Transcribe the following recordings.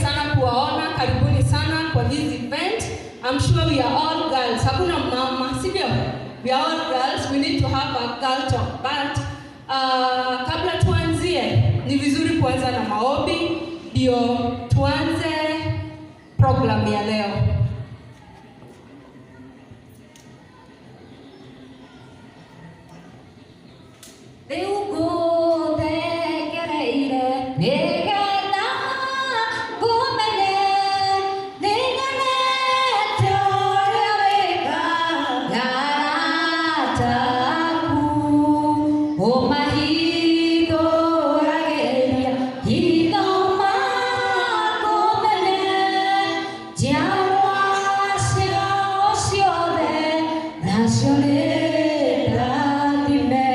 sana kuwaona, karibuni sana kwa this event. I'm sure we are all girls. Hakuna mama, sivyo? We are all girls. We need to have a girl talk. But kabla tuanzie, ni vizuri kuanza na maombi ndio tuanze program ya leo. Rĩu ngũthekereire nĩgetha ngũmenye, nĩnyonete ũrĩa wĩkaga arata aku, ũmahithũragĩria hitho makũmenye, njiarwa ciao ciothe nacio nĩ rathime.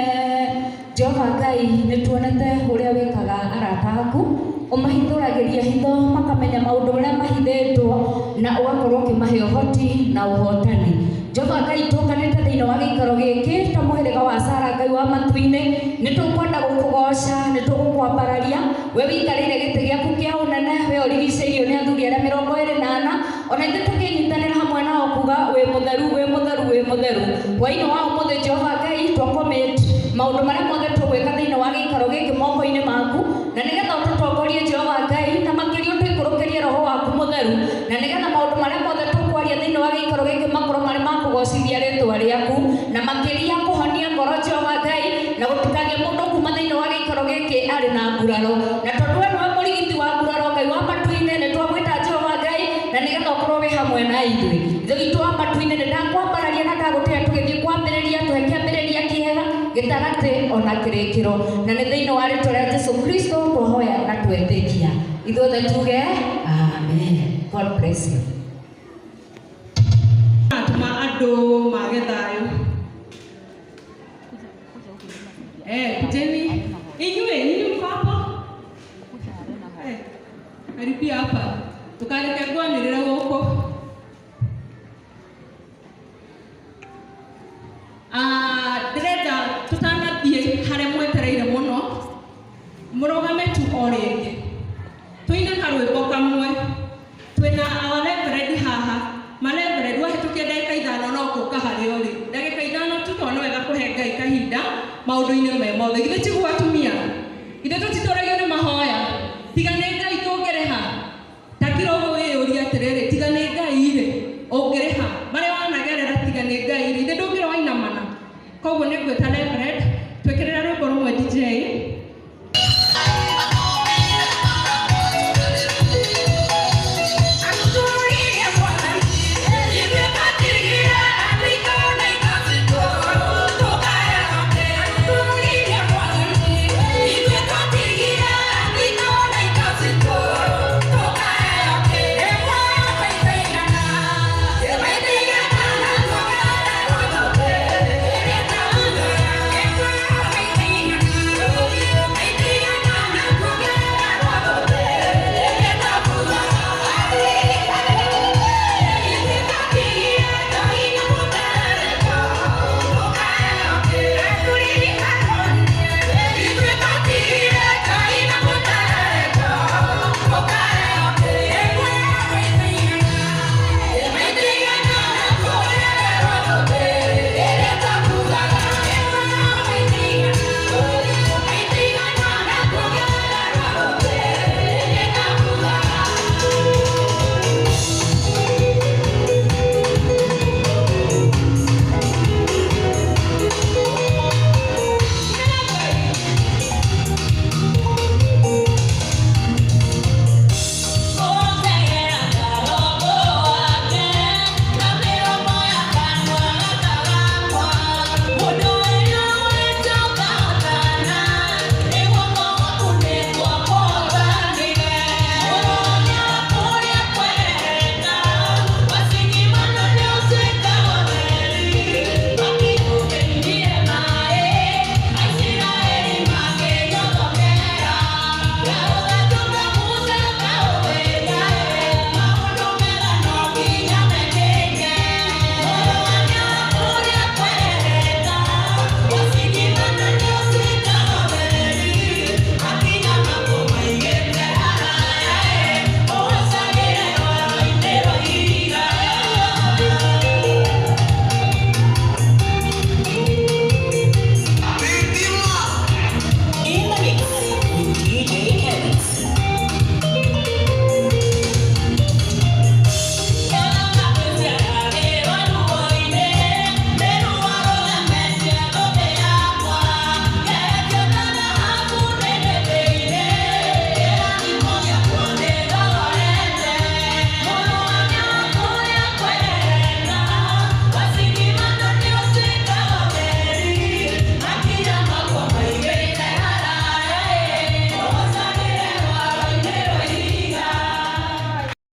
Jehova Ngai, nĩ tuonete ũrĩa wĩkaga arata aku, ũmahithũragĩria hitho makamenya maũndũ marĩa mahithĩtwo na ũgakorwo ũkĩmahe ũhoti na ũhotani. Jehova Ngai, tũnganĩte thĩinĩ wa gĩikaro gĩkĩ ta mũhĩrĩga wa Sara Ngai wa matu-inĩ, nĩ tũkwenda gũkũgoca, nĩ tũgũkwambararia, we wĩikarĩire gĩtĩ gĩaku kĩa ũnene, we ũrigicĩirio nĩ athuri arĩa 24, ona ithuĩ tũkĩnyitanĩra hamwe nao kuga wĩ mũtheru, wĩ mũtheru, wĩ mũtheru. Hwaĩ-inĩ wa ũmũthĩ Jehova Ngai, twacommit maũndũ marĩa mothe tũgwĩka thĩinĩ wa gĩikaro gĩkĩ moko-inĩ maku, na nĩgetha ũtũtongorie Jehova Ngai, na makĩria ũtũikũrũkĩrie roho waku mũtheru, na nĩgetha maũndũ marĩa mothe tũkwaria thĩinĩ wa gĩikaro gĩkĩ makorwo marĩ ma kũgocithia rĩtwa rĩaku, na makĩria kũhonia ngoro Jehova Ngai, na gũtikagĩe mũndũ kuma thĩinĩ wa gĩikaro gĩkĩ arĩ na nguraro. Na tondũ we nĩwe mũrigiti wa nguraro Ngai wa matu-inĩ, nĩ twagwĩta Jehova Ngai, na nĩgetha ũkorwo wĩ hamwe na ithuĩ. Ithe witũ wa matu-inĩ, nĩ ndakwambararia na ndagũtĩa tũgĩthiĩ kwambĩrĩria, tũhe kĩambĩrĩria kĩega, gĩtagatĩ ona kĩrĩkĩro, na nĩ thĩinĩ wa rĩtwa rĩa Jesu Kristo twahoya na twetĩkia. Ithuothe tuge amen. God bless you. Atũma andũ mage thayũ. Kujeni. Inyuĩ, nyinyi mko hapo? Karibia hapa. Tukareke ngwanĩrĩre gũkũ. Ndĩrenda tũtanathiĩ harĩa mwetereire mũno, mũrũgame tu o rĩngĩ. Tũine karwĩmbo kamwe. Twĩna our reverend haha. Ma reverend wahĩtũkia ndagĩka 5 no kũka harĩa ũrĩ. Ndagĩka 5 tu tondũ nĩ wega kũhe Ngai kahinda maũndũ-inĩ me mothe. Githĩ tiguo atumia? Githĩ tũtitũragio nĩ mahoya? Tiga nĩ Ngai tũngĩrĩha. Ta kira ũguo wĩyũrie atĩrĩrĩ, tiga nĩ Ngai rĩ, ũngĩrĩha? Marĩa wanagerera tiga nĩ Ngai rĩ, ithe ndũngĩrĩ wainamana. Koguo nĩ ngwĩta reverend